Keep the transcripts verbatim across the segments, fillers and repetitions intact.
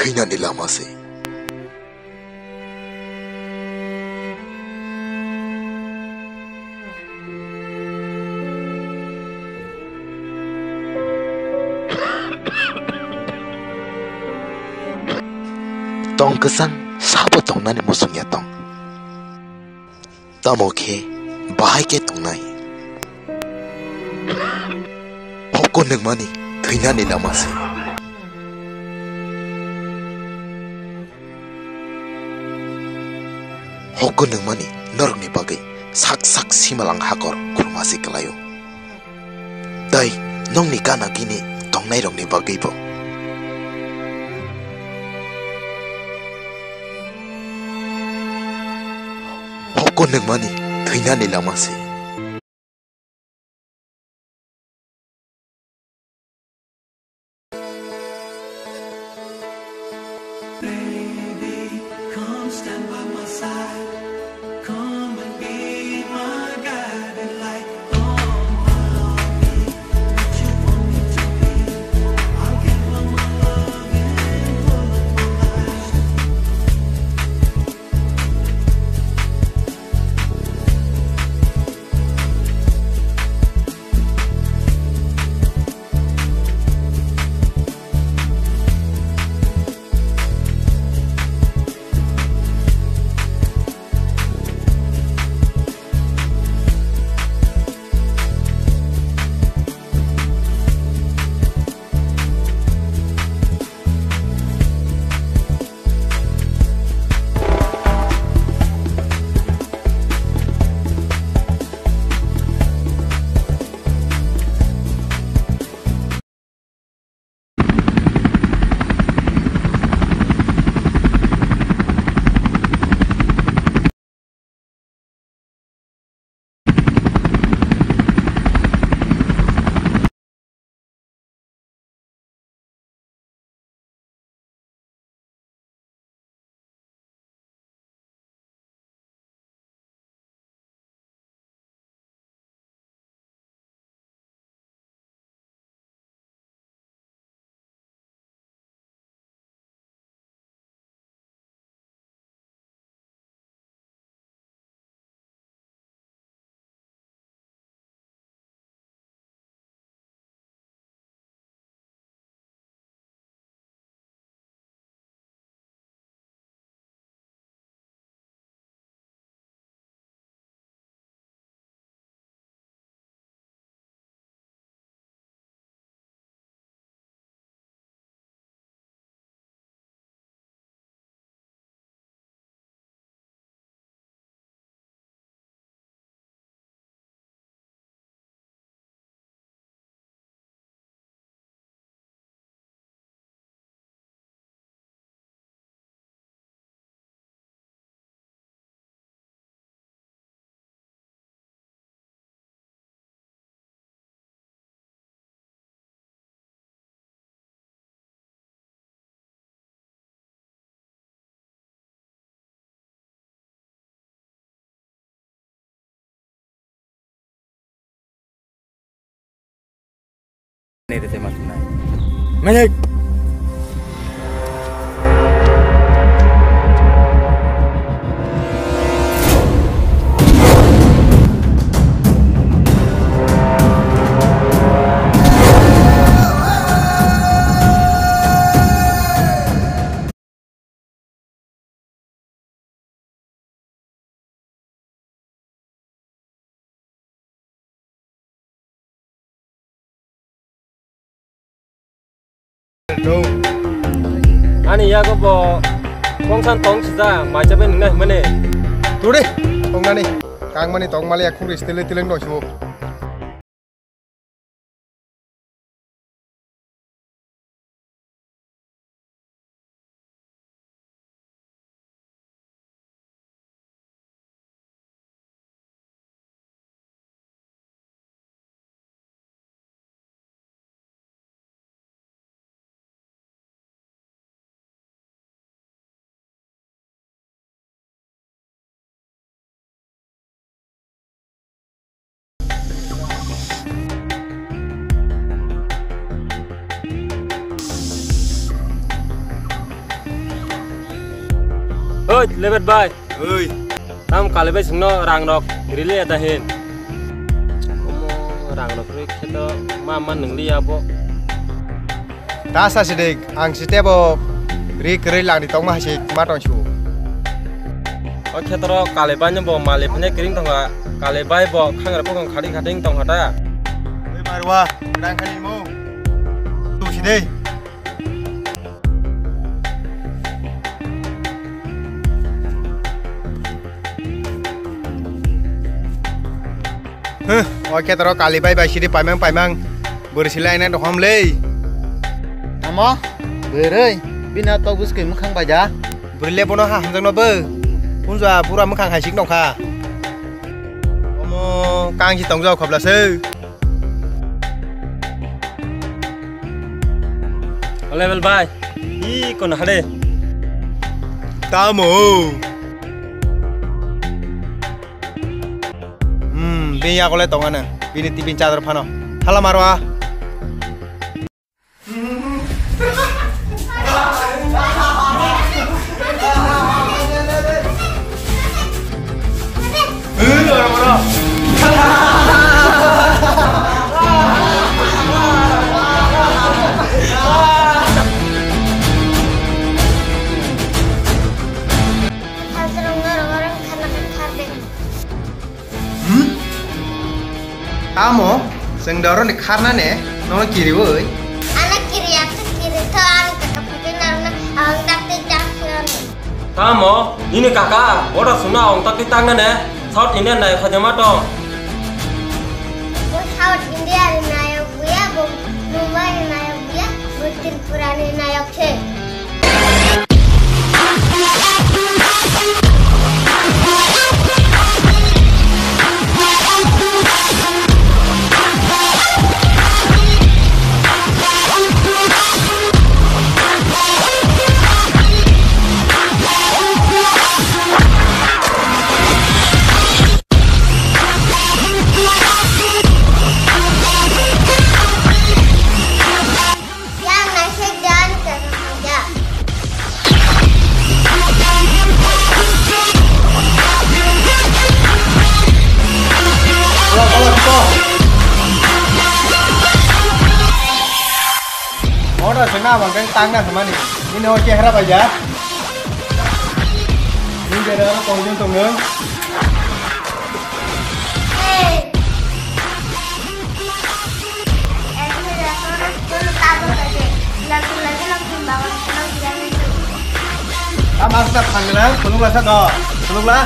Thwinani lama se. Tong kwchang sabo tongnani muchungya tong. Tamo khe bahai khe tongnai. Hokko nungmani thwinani lama se. Hokko nungmani norokni bagwi sak sak simalang hakor khurma se kwlaio. Tei nongni gana gini tongnairokni bagwibo. Hokko nungmani thwinani lama se. Nai de tema tunai. Nai. Ani yago bo kongsan tong sida, mai chabai nungna himane. Tore, tongnani, kangmani tongmali akhung ri stele teleng dong sibo. Oi, Lebet bai. Oi. Tam kali bai sungno rang rok rili ada hin. Omo rang rok ri kheto ma ma nungli abo. Ta sa sidik, ang sitebo ri kwrwi langni tongma hai se ma tong su. O khetoro kali bai no bo mali phane kring tongkha, kali bai bo khangra phokong khating khating tongkha ta. Oi marwa, rang khani mo. Tu sidei. Huh, o khe toro kali bai bai siri paimang paimang bwrwi silai nai dohom lei. Tamo? Bwrwi, bini tok bwskwi mwkhang bai da. Bwrwi le bono ha hamjakno bo. Punja bura mwkhang hai sik nongkha. Omo kang si tongjak khobla se. Level bai. I kono hade. Tamo. Hmm, bini yago le tongana. Bini tipin chador phano. Hala marwa. Hmm? Tamo, chwng da oroni kharnani, nono kiriwi? Ano kiriya to kiri to, ani kaka phuti narwkna, ang dakti dakti ani. Tamo, nini kaka, oro suna ang takti taknani, South Indian nai khajama tong. Bo South India ni nayok buya, bo Mumbai ni nayok buya, bo Tripura ni nayok se. Yang naisik dan kekemajak. Oro se na bangkang tang na samani. Ini o chehra baja. Ini jera oro kongjon tongno. Hey. Tamo aswk thangna, phunukla sa do, phunukla.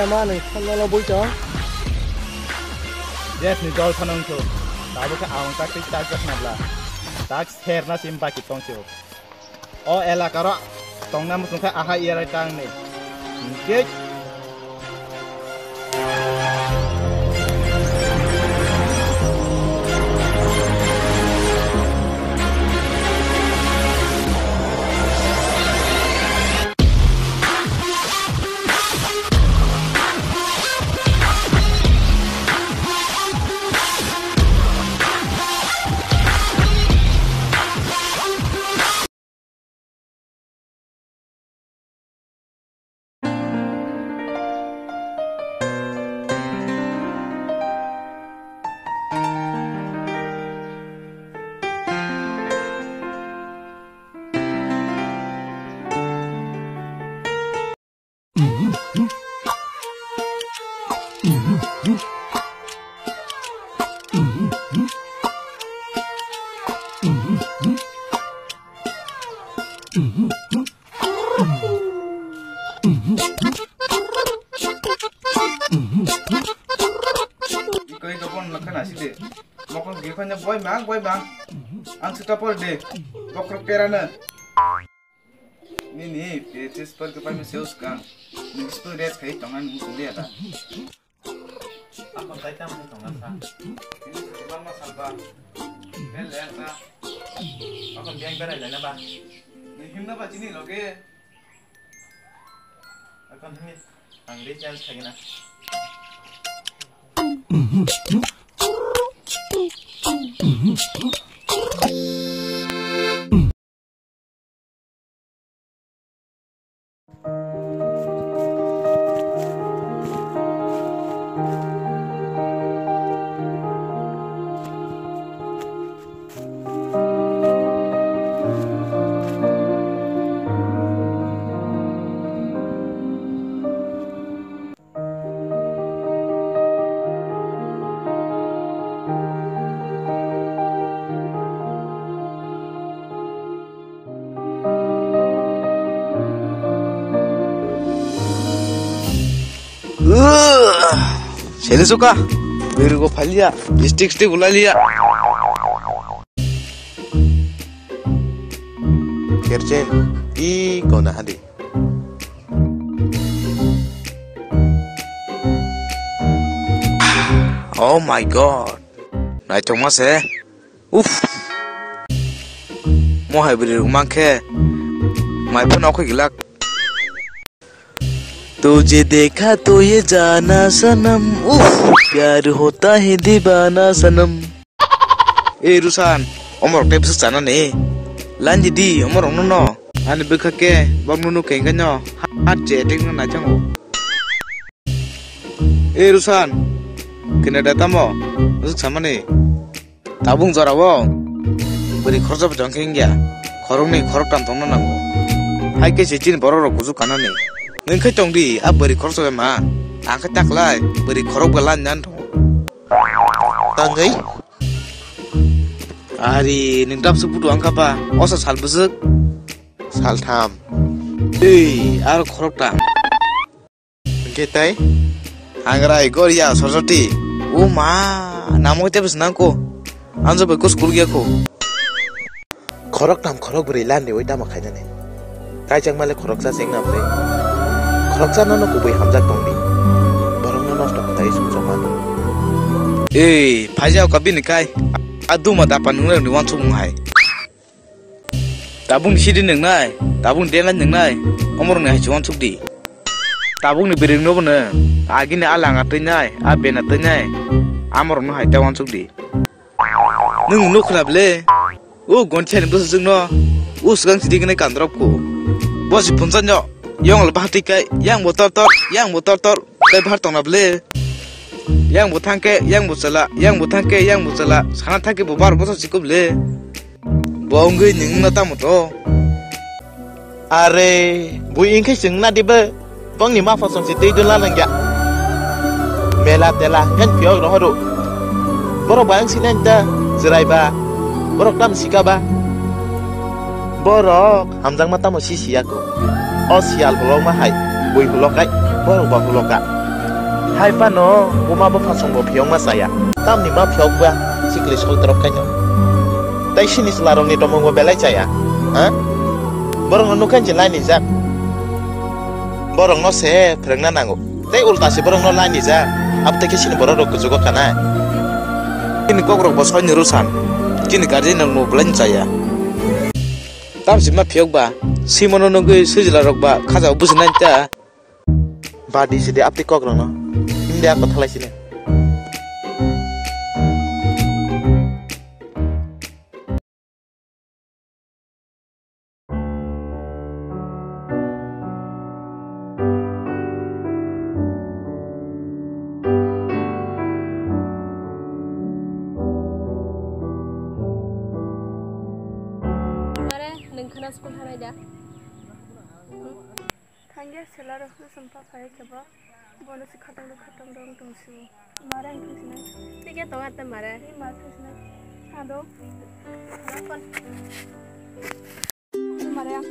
Manwi phano bui tong. Jeff ni dol phano wngkhu. Tabuk khe ang tak twi tak jak nabla. Tak serna sim baki tongkhu. O elaka ro tongna muchung khe aha yarai tang ni. Hingke Koi gabon lakha na side. Mokol gikon na boy mang, boy mang. Ang suta por de. Bokrok pera na. Nini, petis por ke pai me seus kang. Nini spoon rest khai tong ang nini sumri ada. Apa kai tam ni tong sa. Nini suman ma salba. Bel le sa. Akon biang berai le na ba. Ni him na ba chini loge. Akon him ni ang re chance khai na. Sele suka, beri go phalia, stick stick ulai lia. Kerchen, i kona hadi. Oh my God. Naithokma se. Uff. Mo hai bwrwi rok mankhe. Mai phano okhoi glak. Tujhe dekha to ye jana sanam. Uff. Pyar hota hai deewana sanam. Ei Rusan, omorok tei bwswk chanani? Lan di di, omorokno no. Ani bwkha khe, bokno nuk khe hwnkhe no, hat je attack no naithango. Ei Rusan, kene da tamo, bwswk samani? Tabung jorao, bwrwi khoroksa bo tong khe wngya, khoroknwi khoroktam tongna nango. Hai khe se chini borok rok kuchuk kanani. Nwng khe tong di, a bwrwi khoroksa bai ma, ang khe taklai, bwrwi khorok bai lan nan tongo. Tangwi? Ari, nwng dapsu budu ang kha ba? Osa sal bwswk? Saltham. Ei, aro khoroktam. Hwnkhe tai? Hangrai, Goria, Saraswati. O ma, namo tei bwswk nang ko? Anjo bai ko school gya ko. Khoroktham khorokbrwi landi oi tamo khainani. Kaichakma le khoroksa se wngna bwrwi. Khoroksa nono kubui hamjak tongdi. Borokno nosto khlai sumsok mano. Ei, phaijao ka bini kai. A duma dapa nungnai rokni wansukmung hai. Tabukni sidi nungnai, tabukni denai nungnai, omorokni hai se wansukdi. Tabukni bwrwirokno bono agini a langa twinai, a bena twinai, amorokno hai ta wansukdi. Nwng nuk khna bwle? O gonthiyani bwsajwkno o swkang sidi gwnwi kandrop kho. Bo se phunsa no, yongla bahatwi kai, yang bo tor tor, yang bo tor tor, tei bahar tongna bwle? Yang bo thang khe, yang bo chwla, yang bo thang khe, yang bo chwla, sana thang khe bo baro bosor si kho bwle? Bo wngwi nwng wngna tamo to? Are, bui wngkhe chwng na dibo? Bongni ma phosong se twi dula nangya. Mela tela hwnkhe phiyok rohoro. Borok ba wng sinai da, chwrai ba. Borok tam sika ba. Borok hamjakma tamo si siya ko. O siyal holok ma hai, bui holok kai, borok ba holok ka. Hai phano buma bupha songbo phiyokma chaya. Tamni ma phiyokba sikli soi torok khaino. Tai sini chwlarokni tongmungbo belai chaya. Ha? Borokno nukha hinwi lainijak. Borokno se phwrwngna nango. Tei ulta se borokno lainijak. Abotei khe sini borok rok kuchugo kanai. Chini kokrok bo soini rusan. Chini guardian rok no belai chaya. Tamsima phiyok ba, simono nugwi swijla rok ba khaja o bujinai ta. Badi sidi apni kok rokno. Hindi ako thalai sini. Mare, nwng khwna school thangnai da? Thangya sela rok se sumpa phai khe bo. Bono se khatang rok khatang rok tong si. Mare ang thung sinai. Tike tong atta mare. Ni ma thung sinai. Ha do. Rakon. Mare ang.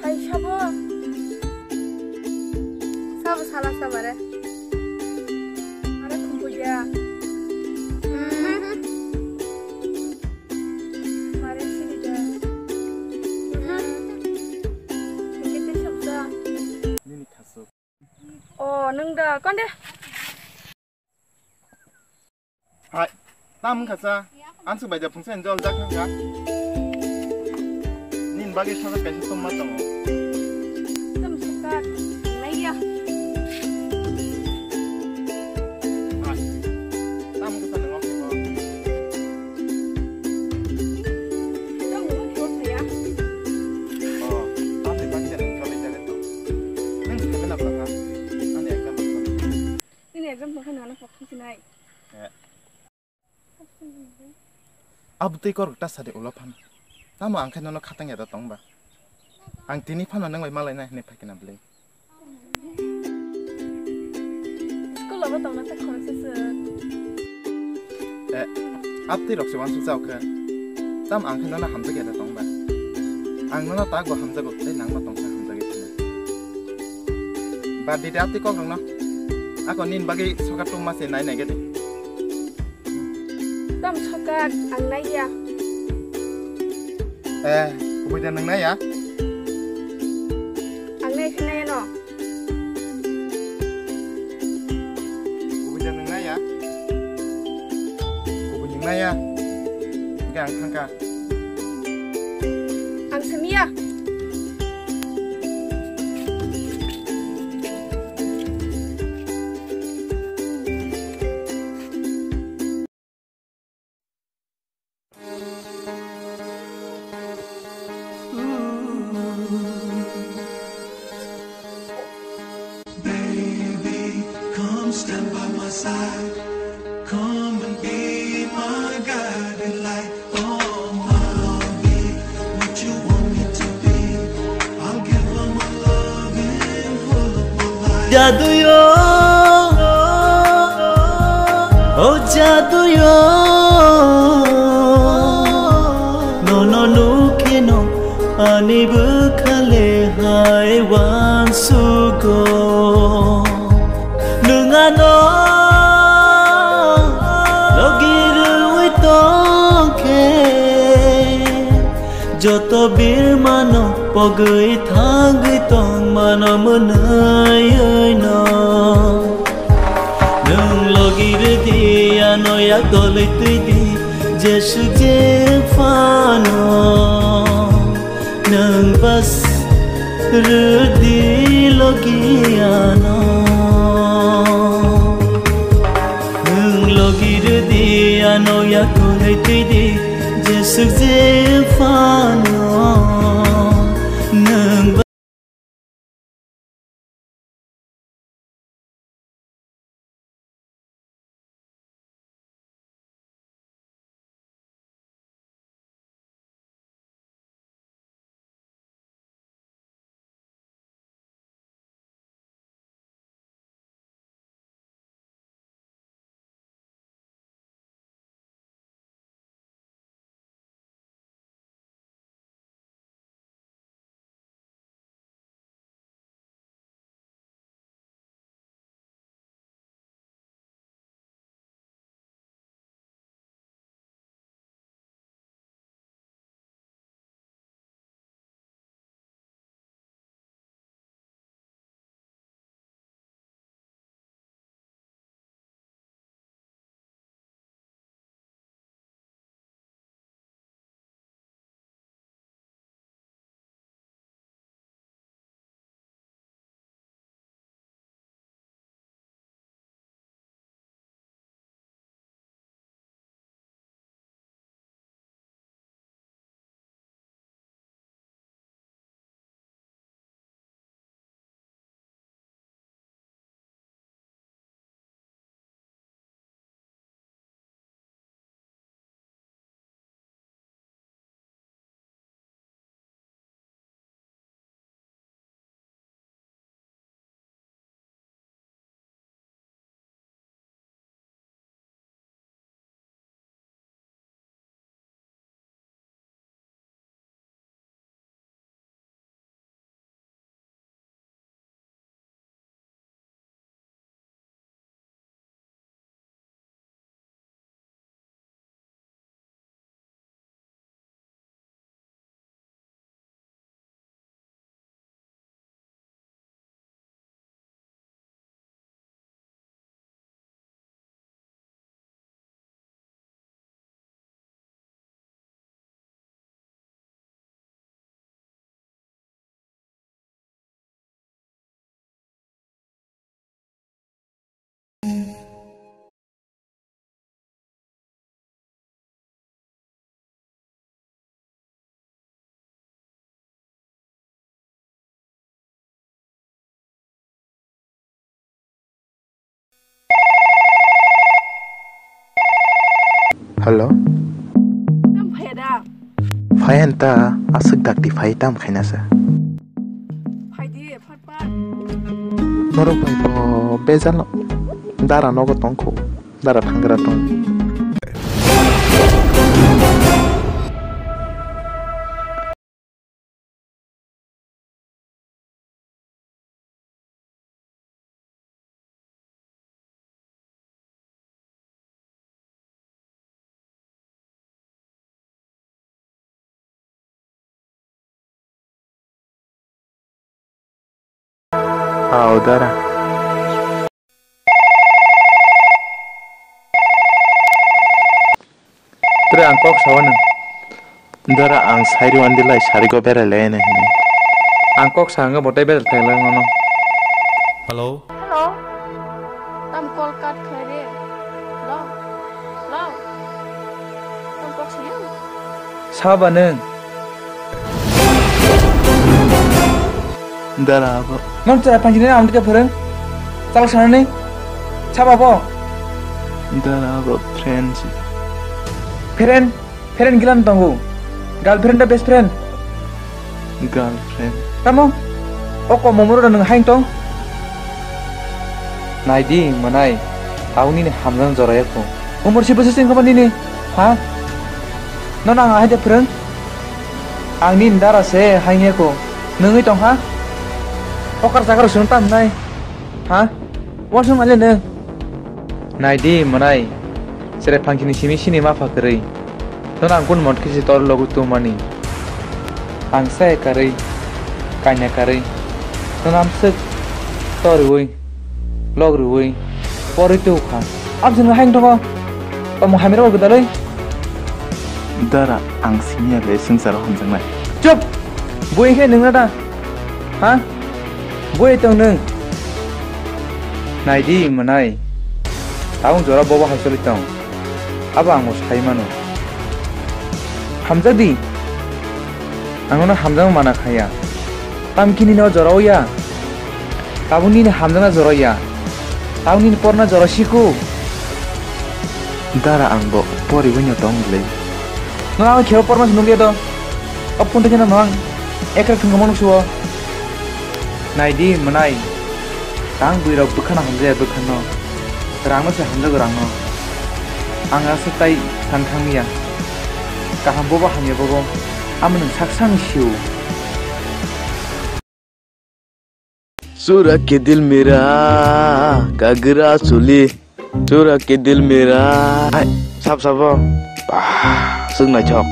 Hai sabo. Sabo sala sa mare. Mare khumpuja. Mare sirida. Hingke tei soksa. Nini khasuk. O, nwng da, konde. Hai, tam wngkha sa. Ansuk bai da phungsa enjoy jak thangkha. Nini bagwi sajak kaisa tomma tongo. Tam sokak, naiya. Hai, tam wngkha sa nwng okhe bo. Tam wngkha sa ya. O, tamni bagwi da nwng choli jaga tong. Nwng sabai na bwla kha? Ani exam bwla. Nini exam tongkha nana pok thangsinai. Eh. Abo tei korok ta sadi ulo phano. Tamo ang khe nono khatang ya da tong ba. Ang tini phano nang bai malai na hinwi phai khe na bwlwi. School abo tongna ta khoroksa se. Eh, abo tei rok se wansuk jao khe. Tam ang khe nono hamjak ya da tong ba. Ang nono ta go hamjago tei nang no tong khe hamjak ya. Bad di de abo tei kok rok no. Ako nini bagwi sokat tongma se nai nai gede. Tam sokak ang naiya. Eh, kubui da nwng naiya? Ang nai khe naiya no. Kubui da nwng naiya? Kubui nwng naiya? Hingke ang thangkha. Ang simiya. Baby, come stand by my side. Come and be my guiding light. Oh, I'll be what you want me to be. I'll give all my loving, full of my life. Jadui o, o jadui o, nono nukhe no ani bwkhale hai wansugo. Nwng ano logi rwui tongkhe, joto birmano pogwi thangwi tongmano mwnwi no. Nwng logi rwdi ano yak dolwi twidi, jesuk je phano. Nwng bas rwdi logi ano. Nwng logi rwdi ano yak dolwi twidi, jesuk je phano. Nwng Hello. Tamo phaiya da? Phaiyan ta, aswk dakti phai tam khaina sa. Phai di, phat phat. Norok bai bo bejal dara nogo tongkho, dara thangra tong. Au dara. Tere ang kok sao nung. Dara ang sairi wandi lai sarigo berai lai nai hinui. Ang kok sa hwnga bo tei berai thai lai mano. Hello. Hello. Tam call cut khai re. Hello. Hello. Tam kok sa ya. Saba nung. Dara abo. Nong chwrai phanjini ang dike phwrwng. Chal sanani. Saba bo. Dara abo friend si. Friend, friend gilan tongo. Girlfriend da best friend. Girlfriend. Tamo? O kom umor da nung hain tong. Naidi manai. Auni ni hamjang joraya ko. Umor si bwswk chwng kama nini? Ha? Nono ang ahai de phwrwng? Ang nini dara se hainge ko. Nungwi tong ha? Okar jaga rw sung tam nai. Ha? Wasung ale nung. Naidi manai. Sere phangchini simi sini ma pha kwrwi. Nono ang kun mot kisi tor logu tumani. Ang sai karwi, kanya karwi, nono amswk tor rwi, log rwi, porwi tu kha. Amswk no haing tongo, tamo hamiro gwdalwi. Dara ang siniya le swngcharo hamjaknai. Chup! Bui khe nungna da? Ha? Bui tong nung? Naidi manai. Taung jora bobo hai choli tong. Abo ang bo sai mano. Hamjak di. Ang nono hamjakma mana khaya. Tamkhe nini o jora o ya. Tabuk nini hamjakna jora ya. Tabuk nini porna jora siko. Dara ang bo poriwi no tong le. Nono ang kheo porma se nukliya do. O phone tei kheno ang ekra thwngkha mano suo. Naidi mwnai. Tang bwirok bwkhano hamjaya bwkhano. Rangno se hamjago rangno. Ang aswk tai san thangya. Kaham bobo hamya bobo. Amo nwng sak sang sio. Chura ke dil mera, kagra chuli. Chura ke dil mera. Hai, sap sabo. Bah, sung naithok.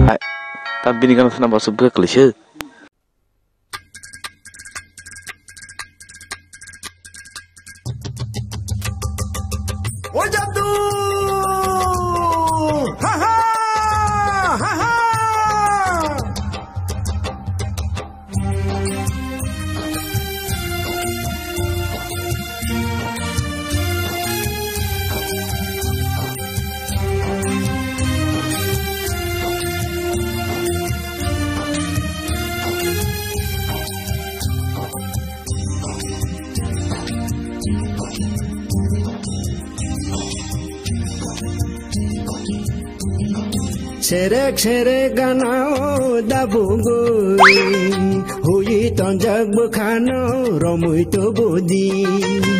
Hai, ta bini gana sana basu bwkha kwlwi se. Serek serek ganao dabugwi, hui tonjak bwkhano romwi tubudi.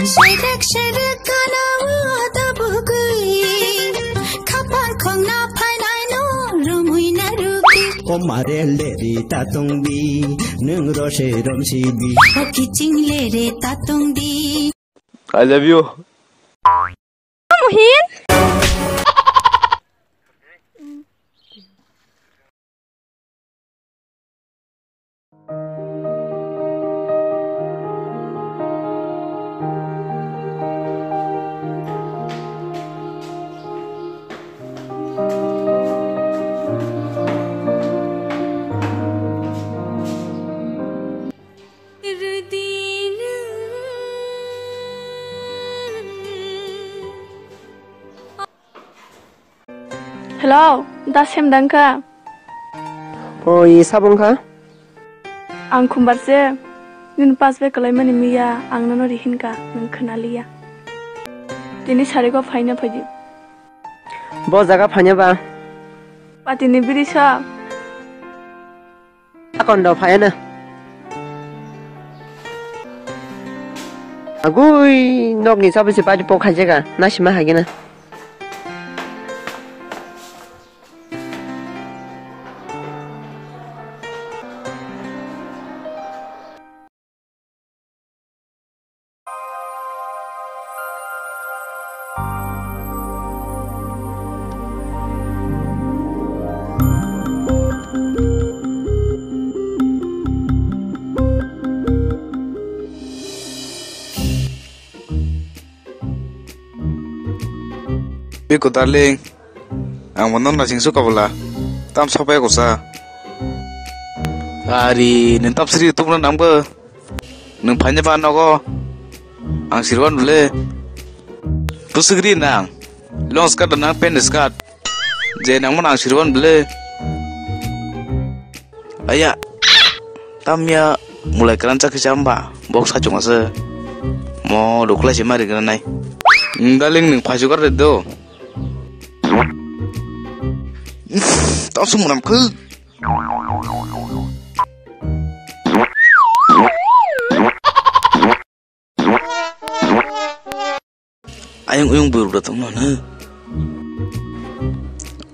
Serek serek ganao dabugwi, khapang khongna phainaino romwi narwgwi. Komare leri tatungdi, nwng rose romsidi. O kiching leri tatungdi. I love you. Muhin. Hello, da Sem dang kha? O, i sabo wng kha? Ang khumbar se, nini pass bai kwlaimani miya ang nono rihin kha, nwng khwnaliya. Tini sarigo phaina phaidi. Bo jaga phaina ba? Patini biri sa. Akondo phaiana. Agui nokni chabi se bari pok khaijaka, nasima hagina. Biko darling, ang bo nokna singsu kabula. Tam sopai kosa. Ari, nwng tam sri tukna nangbo. Nwng phaina ba nogo. Ang sirwan bole. Pusugri nang. Long skirt nang pant skirt. Je nang mo nang sirwan bole. Aya. Tamya mulai kran chakhi chamba. Bok sa chunga se. Mo doklai se mari kran nai. Daling nwng phaisu kar do. Tau sum nam khu. Ayung uyung buruk da tongno ne.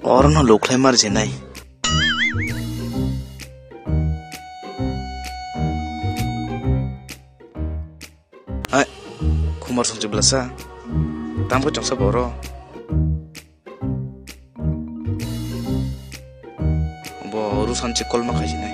Oro no loklai mar jenai. Hai, khumar songchi blasa. Tamkhe chongsa boro. Bo rusanchi kolma khaisinai.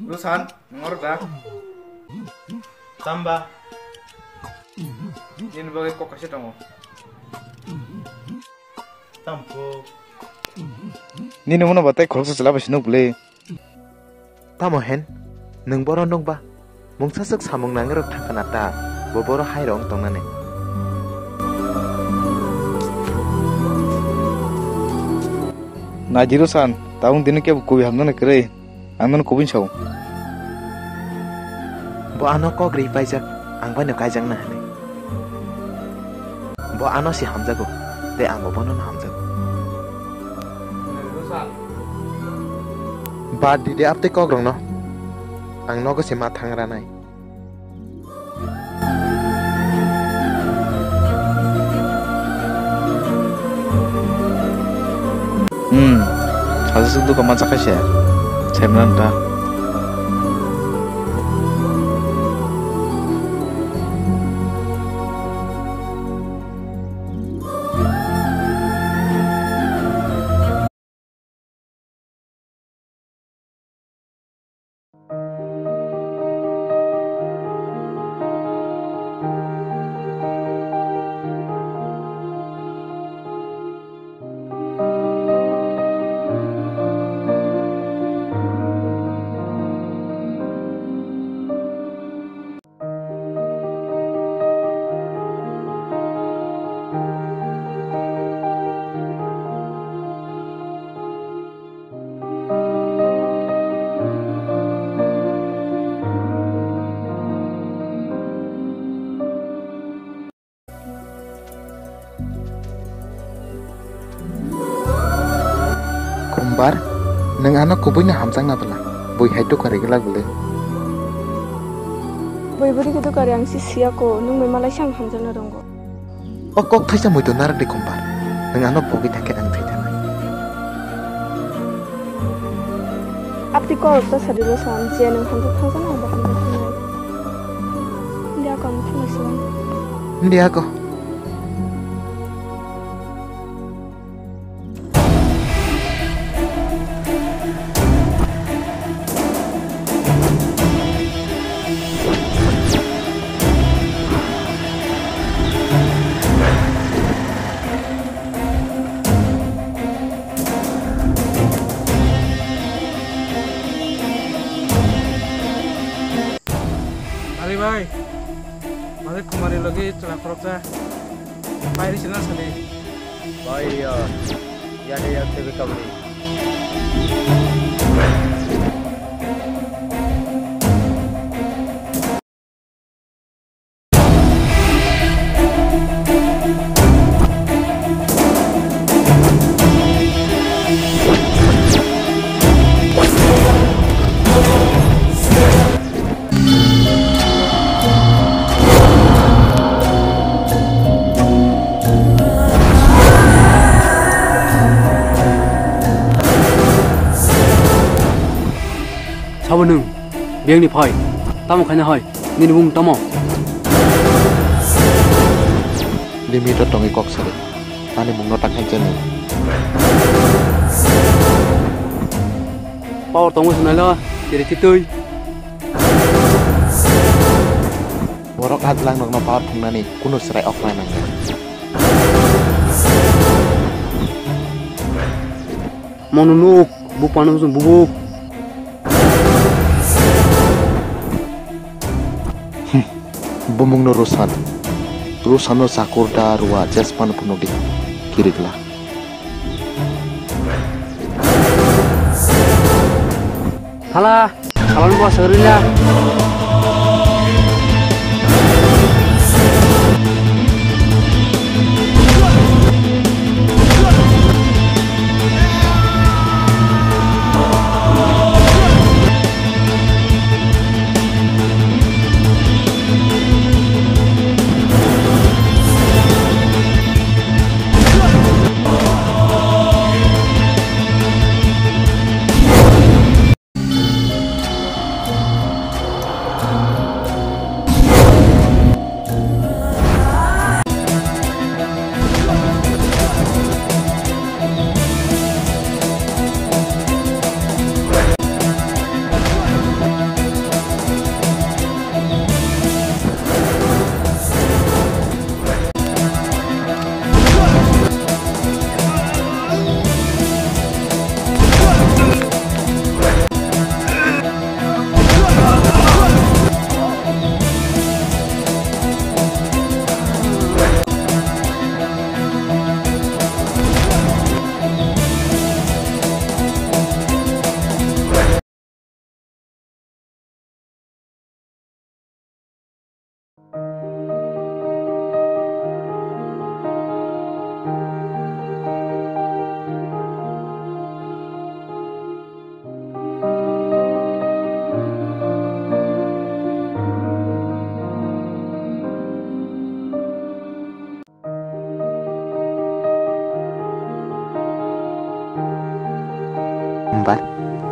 Rusan, ngor da. Tamba. Nini bagwi kok kaisa tongo. Tamkuk. Nini mano batai khoroksa chwla bai sinuk bwle. Tamo hen, nwng boro nukba? Mungsa swk samung nangrok thangkhana ta, bo boro hairok wng tongnani. Naidi Rusan, tabuk dino kebo kubui hamjaknai kwrwi. Ang nono kubui sao. Bo ano kok ri paijak, ang bai no kaijakna hinwi. Bo ano se hamjago, tei ang bo bono no hamjago. Bad di de aptei kok rokno. Ang nogo se ma thang ranai. Aswk duka mansa khaisa. Semran ta. Khumbar, nwng ano kubuino hamjakna bwla, bui hai dukha rigwlak bwlwi. Bui bwrwi khe dukha ri ang si siya ko, nwng bai malai se ang hamjakna rongo. O kok thaisa muitu narwk di Khumbar, nwng ano pogwi thangkhe ang thwi thanai. Abdi kok ta sadi lo san, je nwng hamjak thangjana ang bo hamjak thangnai. India ko ang thangna siya. India ko. Ari bai, malik kumari logi chwla khoroksa. Pai ri sina sani. Bai ya, ya de ya tebe kabri. Sabo nwng, biyangni phai, tamo khaina hai, nini bumung tamo? Limit o tongwi kok sadi, ani mungno ta khainchani. Power tongo se naila, tiri titui. Borok adlang nokno power phungnani kunu chwrai okna nangya. Mono nuk, bupano bujung bubuk. Bumungno Rusan. Rusanno chakur da rua chespan phunukdi. Kirikla. Hala, halon bo sagri la.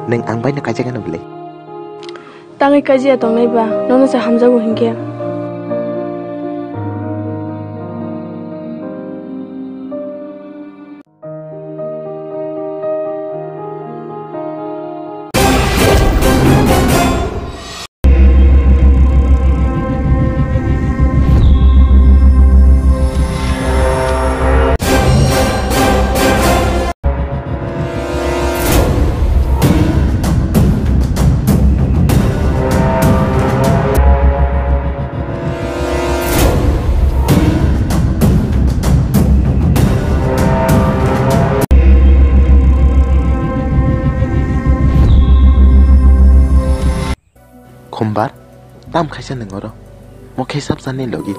Nwng ang bai no kaijak ano bwle? Tangwi kaijiya tongnai ba, nono se hamjago hinkhe. Khumbar, tam khaisa nwng oro, mokhe sapsani logi.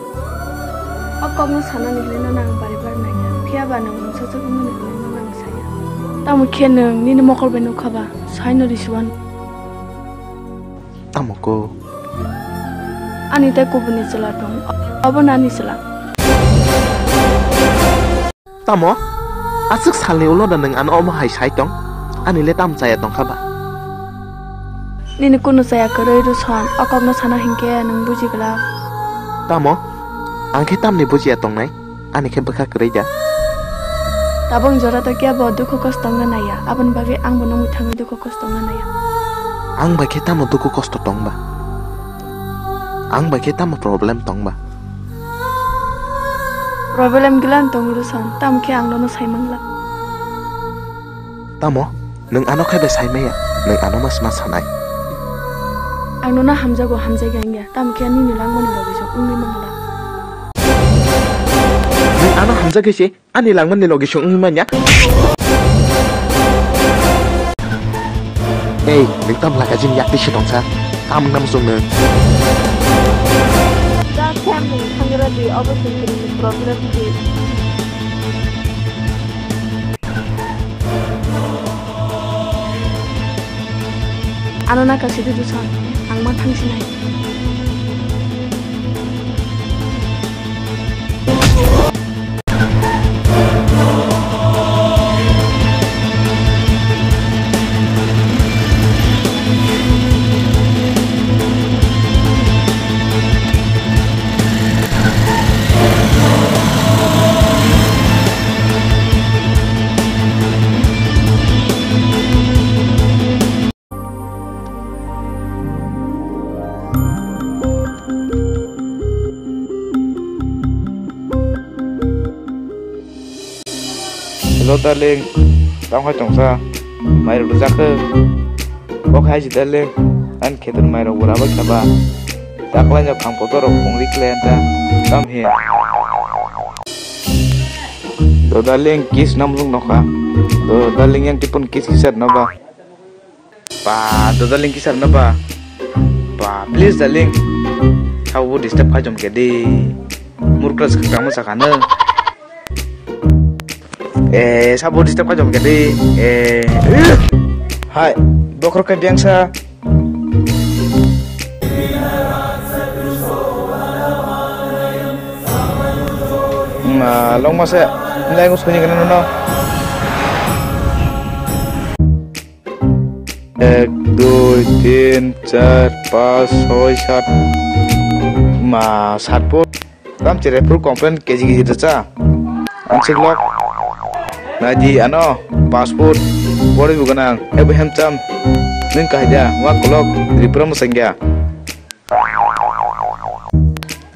O kokno sanani hinwi nono ang bari bar naiya, phiya ba nwng mungsa chukmani hinwi nono ang saya. Tamo khe nwng nini mokol bai nukha ba, saino risuan. Tamo ko? Ani tei kubuni chwla tong, obo nani chwla. Tamo? Aswk salni ulo da nwng ano omo hai sai tong? Ani le tamo chaya tongkha ba? Nini kunu chaya kwrwi Ruson, o kokno sana hinkhe nwng buji glak. Tamo? Ang khe tamni bujiya tongnai? Ani khe bwkha kwrwi da? Tabuk jora to kebo dukhu kosto wngna naiya, aboni bagwi angbo nungwi thangwi dukhu kosto wngna naiya. Ang bai khe tamo dukhu kosto tong ba? Ang bai khe tamo problem tong ba? Problem gila tong Ruson, tamo khe ang nono sai mangla. Tamo? Nwng ano khe bai sai maya, nwng ano ma sma sanai. Ang nono hamjago, hamjagya wngya, tamo khe nini langmani logi chwng wngwi mangla. Nwng ano hamjagwi se ani langmani logi chwng wngwi manya. Ei, nwng tam laka jin yak tisi tongsa. Tam nam sung nwng. Da khe ang nwng thangra di, obo chwng kwrwini problem di. Ano naka sidi Ruson, ang ma thang sinai. Hello darling, tamo hai tongsa? Mai rok rwjak khe? Kok hai si darling, ani kheto ni mai rok bo rabai kha ba? Taklai no kham kotor rok pungri khlai anta, tam he? Do darling, kiss nam lung nokha. Do darling, yang tipun kiss kisar no ba? Ba, do darling, kisar no ba? Ba, please darling. Sabo disturb khai jom khe di. Murkra swkang tamo sakha no. Eh, sabo disturb khai jom khe di. Eh. Hai, bokhor khe biyang sa. Ma, long masa. Nilai ngus kuni kana no. Ek, dui, tin, char, pas, soi, sat. Ma, sat foot. Tam chere phuru complain keji keji da cha. Ang siklok. Naidi ano, pas foot. Body bu ganang. Ebo hem cham. Nung kahida, wa kolok, Tripura musangya.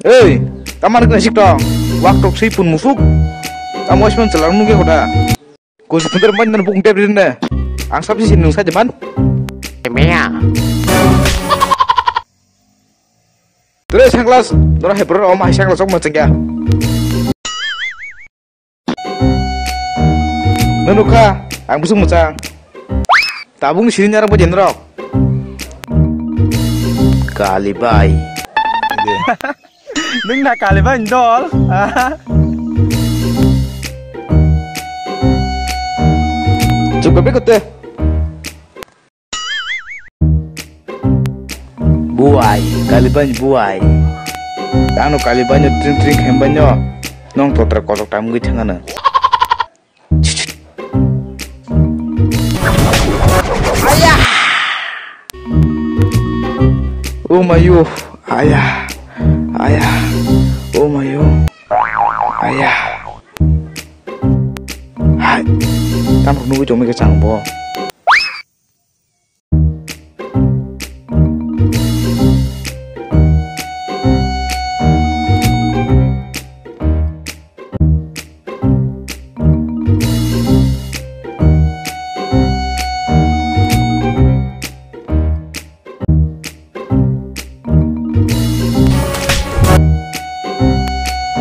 Ei, tamar kena sik tong. Wak tok sei pun musuk. Tam oisman chelar nungya hoda. Kusi thundar man nan bukung tep rin ne. Ang sabsi sin nung saja man. Meya. Tere sanglas, dora hepro om hai sanglas ok machangya. Nunu kha, ang busuk muchang. Tabung sini nyarang bajen rok. Kali bai. Nung na kali bai dol. Cukup ikut deh. Buai, kali bai buai. Ano kali bai no tring tring khem bai no. Nong totra kotok tam gwi thangana. Oh my, oh, aya, aya, oh my, oh, aya. Hai, tam rok nugui tongmani khe chang bo.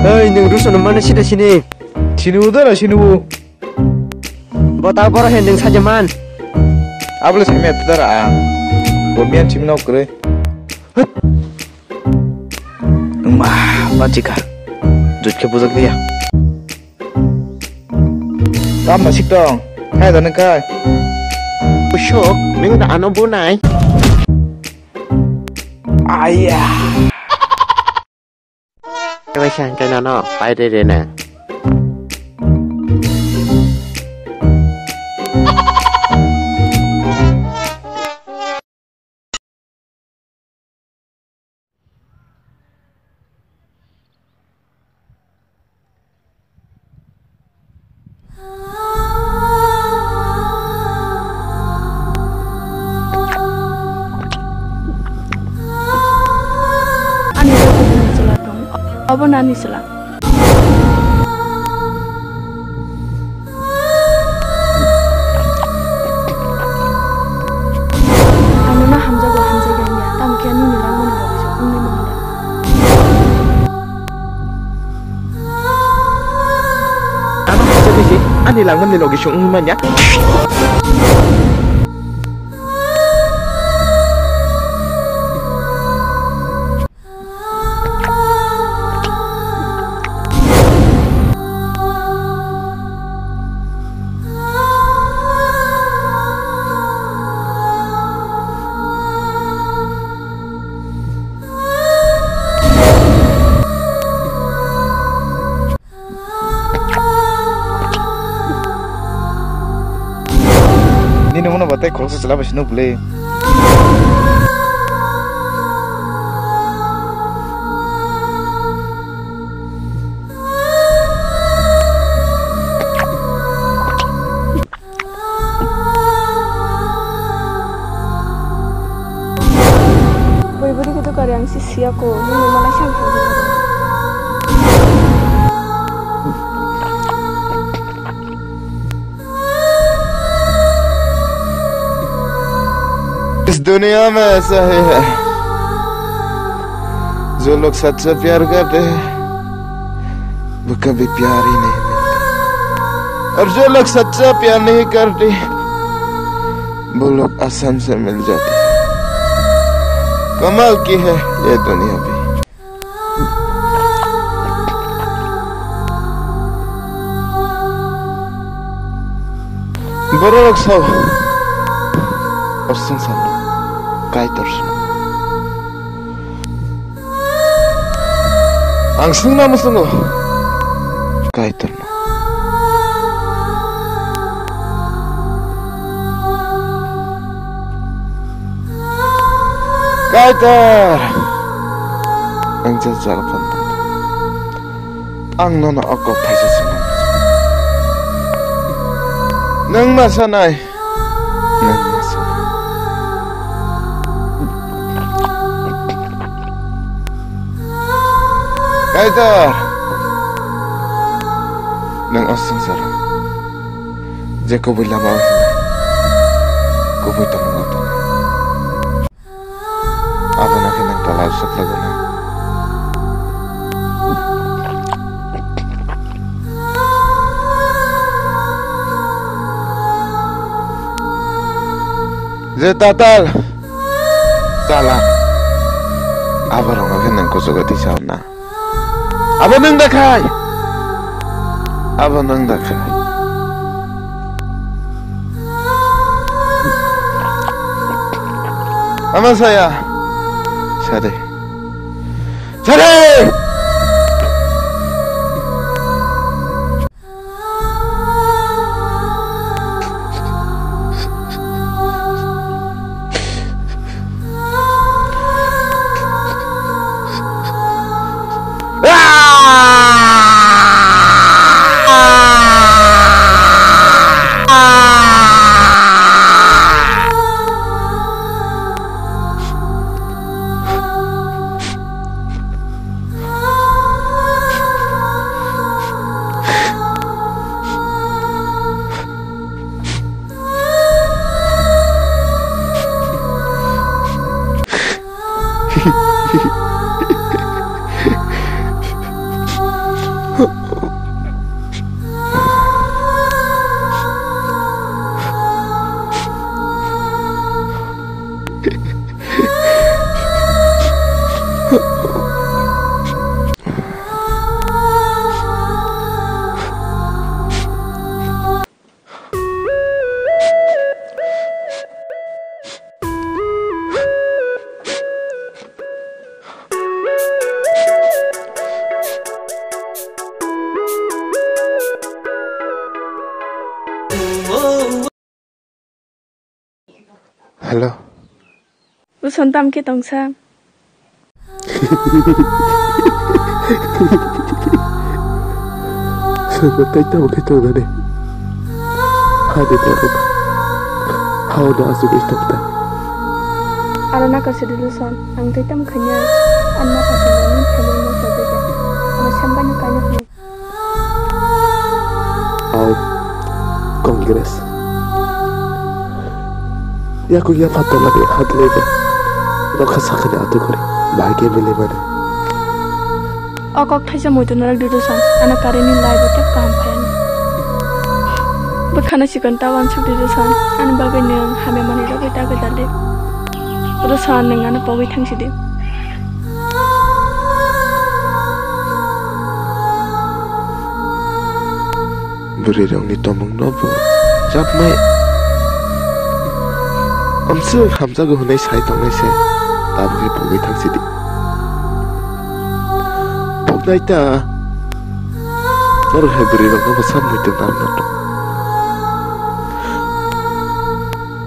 Hei, nwng Rusono mano sida sini? Sini u dara, sini u. Bo ta boro he nwng saja man. Abole sami atu dara ang. Bo miyan simi nok kre. Hut. Ma, ma chika. Jut khe bujak diya. Tamo sik tong. Hai da nang kai. Usok, nwng da ano bunai. Aya. Kailaisa hingke nono pai riri na. Ani loge ni chwla tong. Obo nani chwla. Ang nono hamjago, hamjagya wngya. Tamo khe nini langmani loge se wngwi mangla. Ano hamjaknai se ani langmani loge se wngwi manya. Nini mano batai khoroksa chwla bai sino bwle. Bui buri khe dukari ang si siya ko, nini malai sang thang. इस दुनिया में ऐसा ही है, जो लोग सच्चा प्यार करते हैं, वो कभी प्यार ही नहीं मिलता। और जो लोग सच्चा प्यार नहीं करते, वो लोग आसान से मिल जाते हैं। कमाल की है ये दुनिया भी। Borok sao, o swngcharno Kaitor sino. Ang swngna muchungo Kaitorno. Kaitor! Ang jajal phan tong. Ang nono o kok thaisa swngna muchungo. Nwng ma sanai? Nwng ma sanai? Kaitor! Nwng o swngcharo je kubui lama o hinai, kubui tongmung o tongo. Abono khe nwng tola o swk laguna. Je tatal chala, aborokno khe nwng kuchugo tisa hwnna. Abo nwng da khai? Abo nwng da khai? Ama saya. Sade. Sade! Hello. Uson tam khe tongsa. Sobo tei tamo khe tongnani. Hani borok. Hao no asugwi tongta. Aro nakar se diluson. Ang tei tam khanya. Ang ma pasal ni family no sabega. Ano sambai no kaino hwn. Au, Congress. Yakung yapha tola de hat leba. Nokha sakani atu kori. Bahai ke bele mane. O kok thaisa muitu narak dudu san. Ano current ni light bo tep kaham phai ani. Bwkhano sikon ta wansuk dudu san. Ani bagwi nwng hamya manwi rogwi ta gwdal de. Oro san nwng ano pogwi thang sidi. Bwrwirokni tongmungno bo chapmai. Amswk hamjago hwnwi sai tongnai se, tabukhe pogwi thangsidi. Poknai ta. Norok hai bwrwirokno bo samwi tongna rwna tong.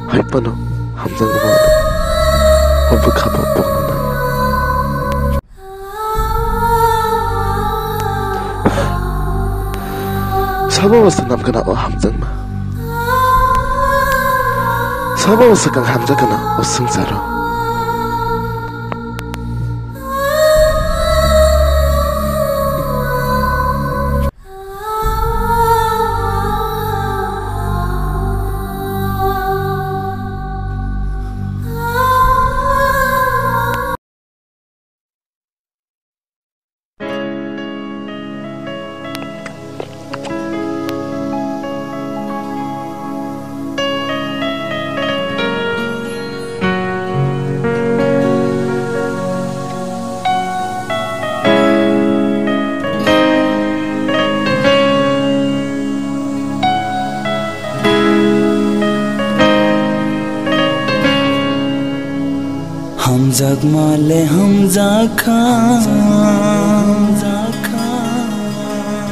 Hai phano hamjakma o bwkha bo pokna nangya. Sabo bo swnam gana o hamjakma. Sabo bo swkang hamjak gana o swngcharo. Hamjakma le hamjakha,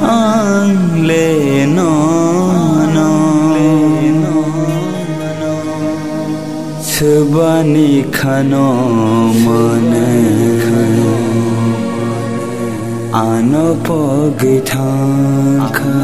ang le nono. Swbani khano mane, ano pogwi thangkha.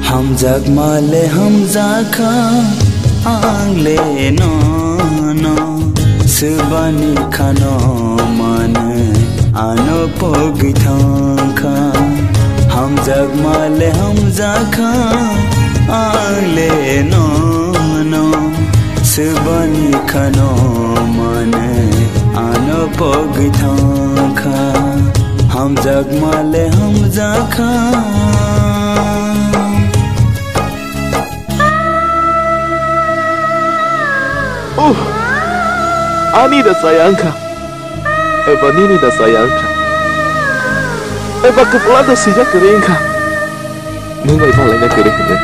Hamjakma le hamjakha, ang le nono. Swbani khano mane, ano pogwi thangkha. Hamjakma le hamjakha, ang le nono. Swbani khano mane, ano pogwi thangkha. Hamjakma le hamjakha. Uh, ani da saya wngkha. Eba nini da saya wngkha. Eba kwpla da sijak kwrwi wngkha. Nwng bai malaina kwrwi hwnwi.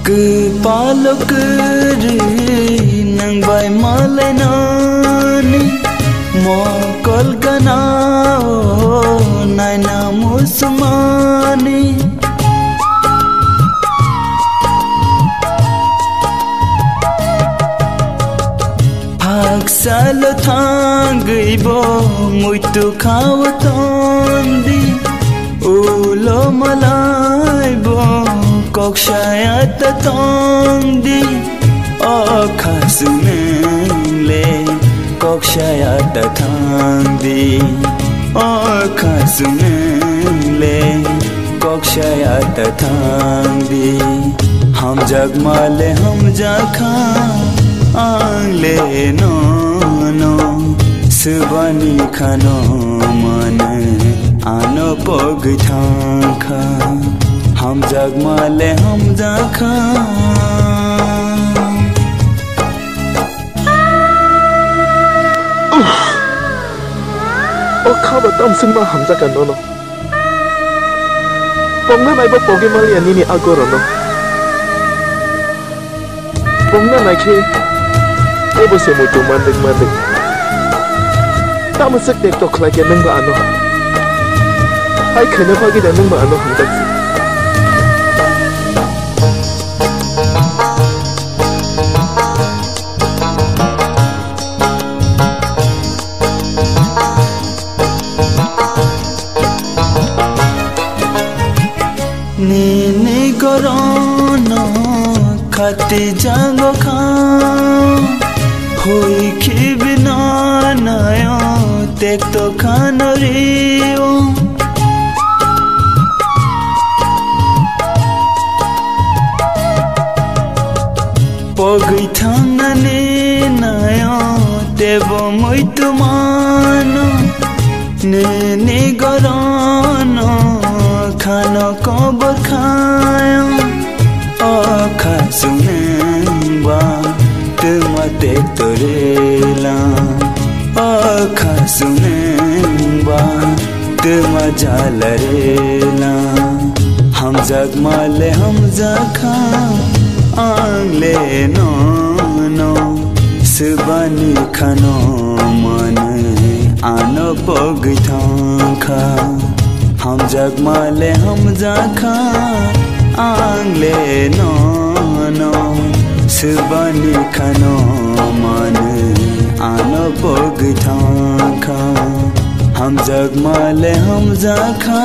Kwpalo kwrwi nwng bai malainani, mokol gana o naina musmani. Thangwi bo muitu khawa tondi, ulo malai bo kok saya ta tondi, o kha swneng le kok saya ta thangdi, o kha swneng le kok saya ta thangdi. Hamjakma le hamjakha ang le nono, swbani khano mane ano pogwi thangkha. Hamjakma le hamjakha. O kha ba tamswkma hamjakha nono. Pokna naibo pogwi maliya nini a gorono. Pokna naikhe teibo se muitu mandwk mandwk. Tamo swk tekto khlaikhe nwngbo ano. Hai khaina bagwi da nwngbo ano hamjakdi. Nini gorono khati jango kha, hui khibi nanayo tekto khano rio. Pogwi thangnani nayo tebo muitu mano, nini gorono khano kobor khayo. O kha swnengba twma tekto rela, o kha swnengba twma jala rela. Hamjakma le hamjakha ang le nono, swbani khano mane ano pogwi thangkha. Hamjakma le hamjakha ang le nono, swbani khano mane ano pogwi thangkha. Hamjakma le hamjakha.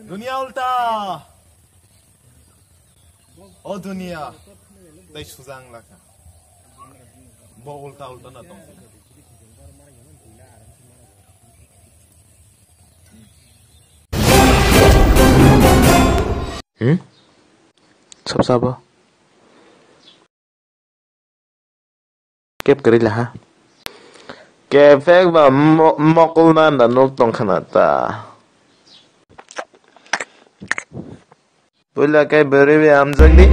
Dunia ulta. O dunia. Tei sujang laka. Bo ulta ulta na tong. Hmm? Sab sabo. Kep kwrwi laha. Kephek ba mo-, mokol nanda nuk tong khna ta. Puila khe bwrwi bai amjak di.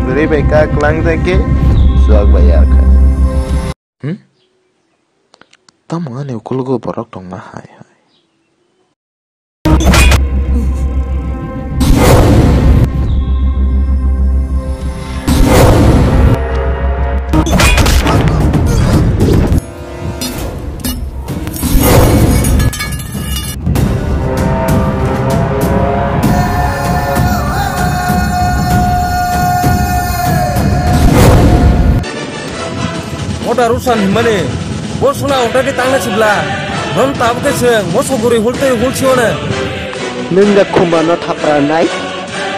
Bwrwi bai kak lang jai khe chuak bai ya kha. Hmm? Tamo ani ukologo borok tongma hai hai. Mota Rusan himani, bo sula ongtati tangna sibla, non tabuk khe se moso guri hultwi hulsione. Nwng da khumbar no thapra nai,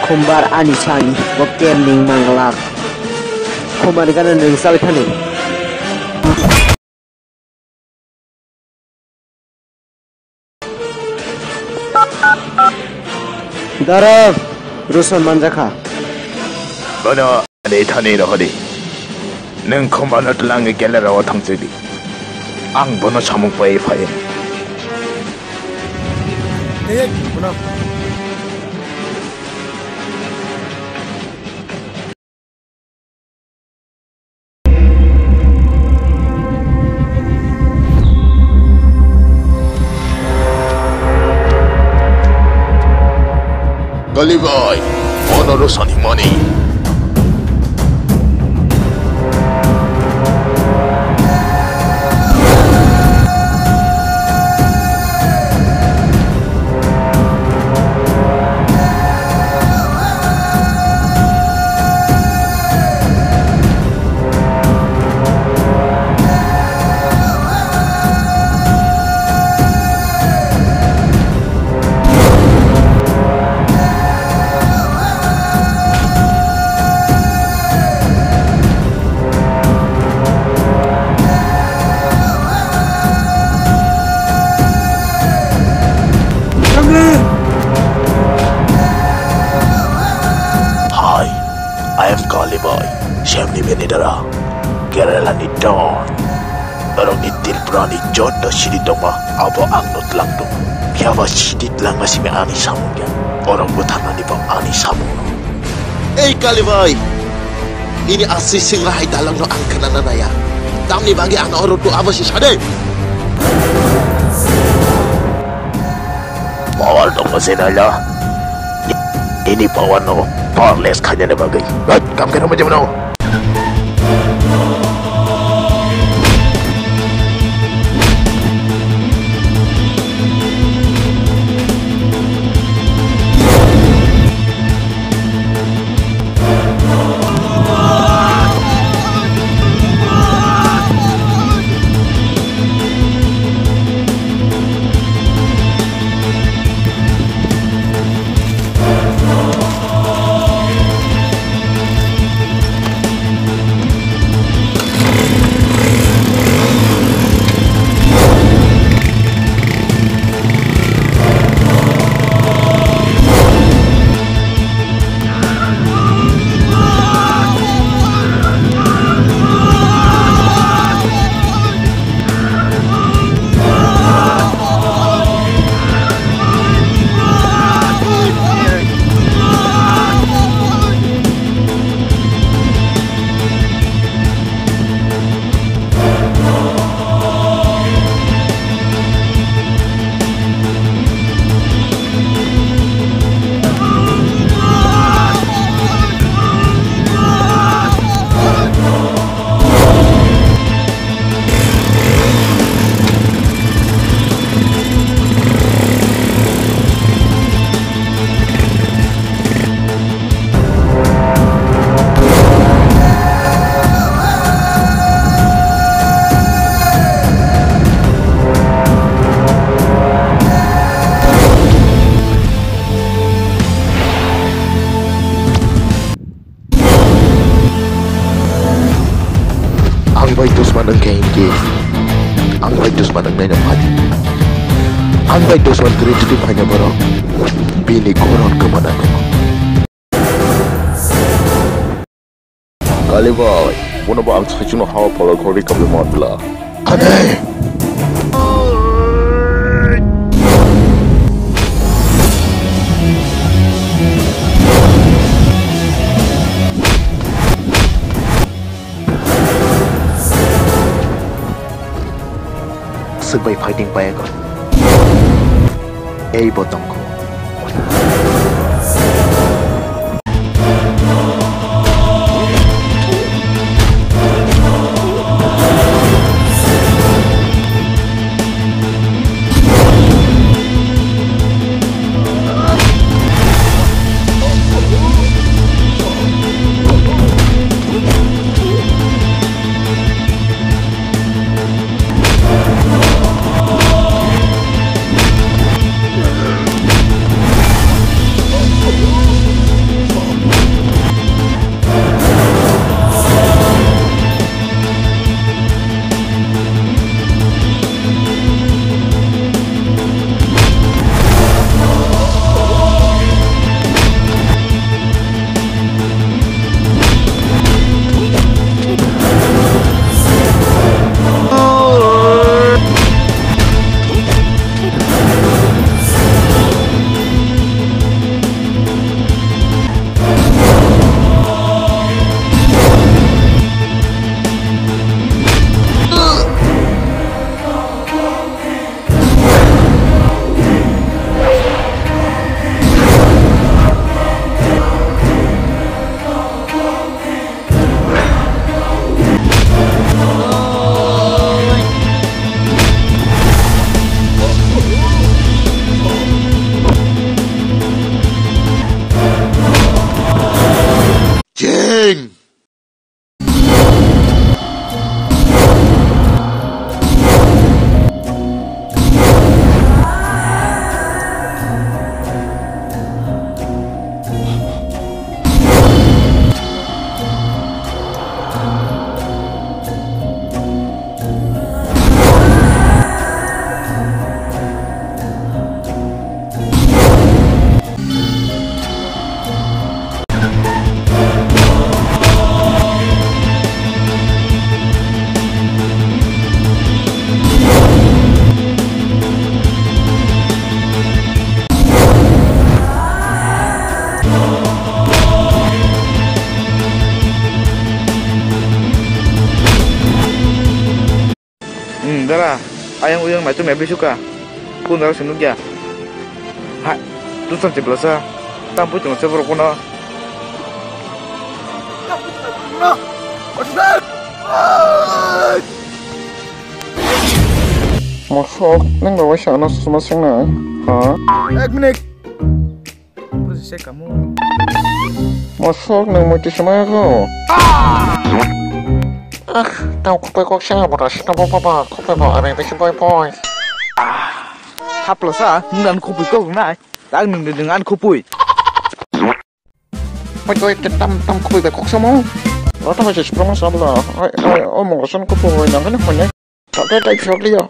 khumbar ani sani, bo kem ning manglak. Khumbar gana nwng sawi thani. Dara, Ruson manjakha. Bono ani thani rohori. Nwng khumano twlangwi gelera o thangchidi. Ang bono samung pai phai. Hey, hey, bono. Kalibai, bono rw sanimani. I am Kali Boy, Semni Benidara, Kerala ni Don. Norokni Tripura ni joto city tongma abo ang no tlang tongo. Phiya ba city tlangma simi ani samung ya. Norok butharnani bo ani samung no. Ei Kali Boy, nini aswi singla hai dalangno ang khnana naya. Tamni bagwi ano oro tu abo si sade. Power tongma se nala. Nini power no powerless khainani bagwi. Right, kam khe rwma jemano. Ang bai dusman wngkha hinkhe, ang bai dusman wngnai no phadi. Ang bai dusman kwrwi jodi phaina borok, bini goron kwmana nango. Kali bai, bono bo ang saichung no hawa phalwi kho recovery man bla. Ane! Swk bai fighting paiyago. Ei bo tongkho. Ah, ayang uyang naituk nai bisuka. Kun dara sinuk ya. Hai, tusan ciblasa. Tampui tungsa borok kono. Mosok, nang bai sa ano suma sengna. Ha? Ek minute. Bro, se kamu. Mosok nang muti sumaya ko. Ah, tau kopai kok sa bora sita bo papa kopai bo are bisi boy boy. Hapla sa, nang kopui kok nai. Tak nang nang an kopui. Oi oi tam tam kopai bai kok samo. Rata bai se promo sabla. Oi oi o mo san kopui nang kan ko ne. Tawte tai phiyok liya.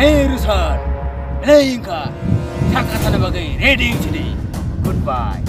Hey, Rusan! Hey, Inka! Saka sana bagwi ready sini. Goodbye.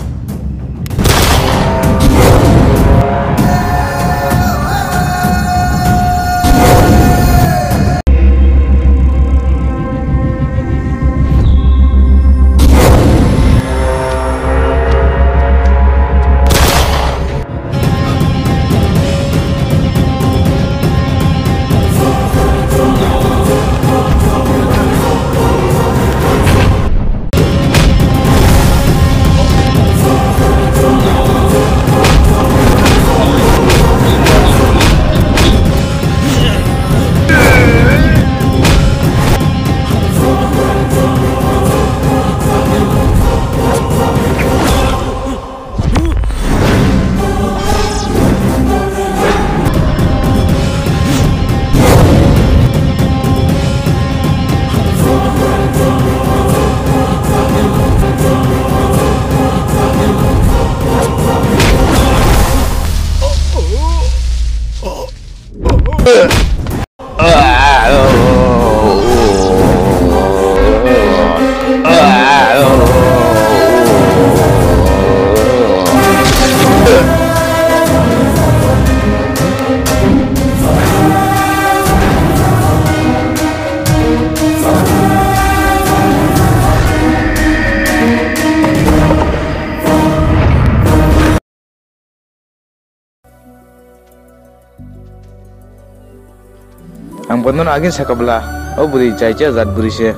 Bono agin saka bwla, o bwrwi chaicha jat bwrwi se.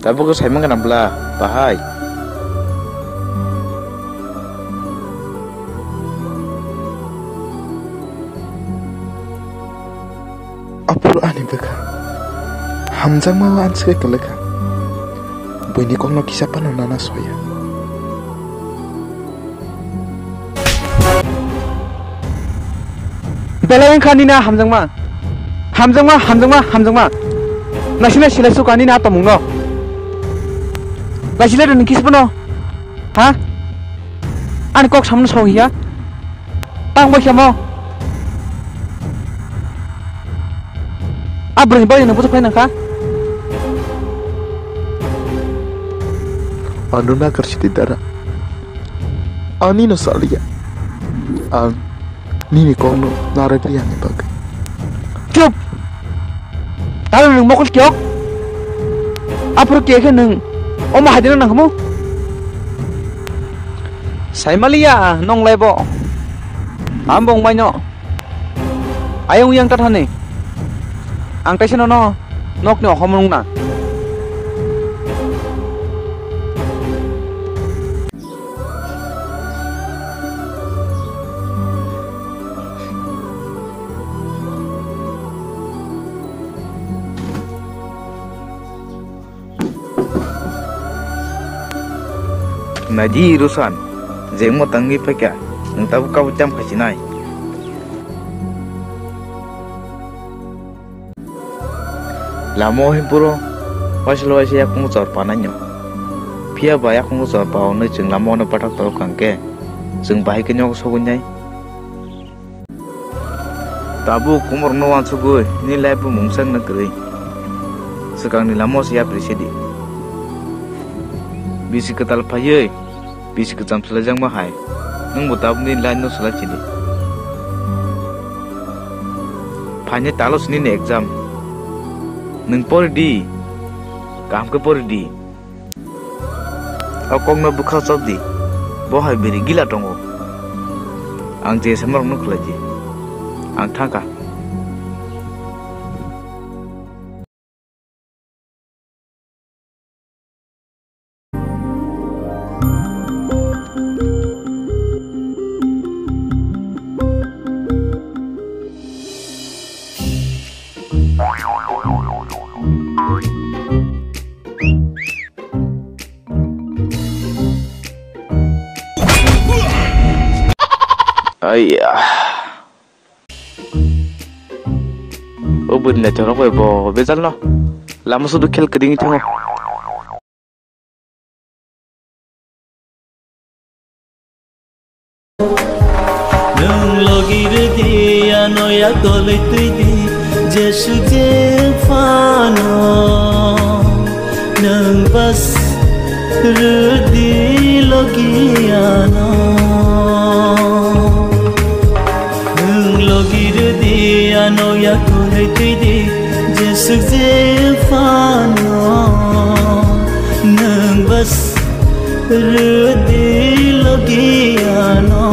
Tabuk khe saimang gana bwla, bahai. Aphuru ani bwkha hamjakma o ang swkhe kwlwkha. Buini kokno kisa phano nana soya. Belai wngkha nini a hamjakma. Hamjakma, hamjakma, hamjakma. Naisina silai suka nini a tongmungno. Naisilai rwni kisa phano. Ha? Ani kok samno song hiya. Tang bai khemo. A bwrwi bai no buthuk phai nangkha. Ano na karsidi dara. Ani no saliya. Ang nini kokno narwk riyani bagwi. Chup! Talo nwng mokol kiyok? Aphuru kiya khe nwng omo hai dino nangkhamu? Saimaliya nong laibo. Ambong maino. Ayang uyang ta thani. Ang taisa nono nokni ohom nungna. Naidi Rusan, jengmo tangwi phaikha, nwng tabuk kabo cham khaisinai. Lama o himpuro waisalo waisa yakung chor panaino. Phiya ba yakung chor pa hwnwi chwng lama ono pathak torok kha hwnkhe, chwng bahai khe nogo sogwi nai. Tabuk komorno uansugwi nini life bo mungsa wngna kwrwi. Swkangni lama o se yapri sidi. Bisi kwtal phaiwi, bisi kwcham swlaijakma hai. Nwngbo tabukni line no swlai sidi. Phainai talo se nini exam. Nwng pori di. Kaham khe pori di. O kokno bwkha chop di. Bo hai biri gila tongo. Ang je sama rokno khlai di. Ang thangkha. Aiya. O bwrwi naithok rok bai bo bejal no. Lama sudu khel kwdwngwi thango. Nwng logi rwdi ano yakolwi twidi, jesuk je phano. Nwng bas rwdi logi ano. Nwng logi rwdi ano yakolwi twidi, jesuk je phano. Nwng bas rwdi logi ano.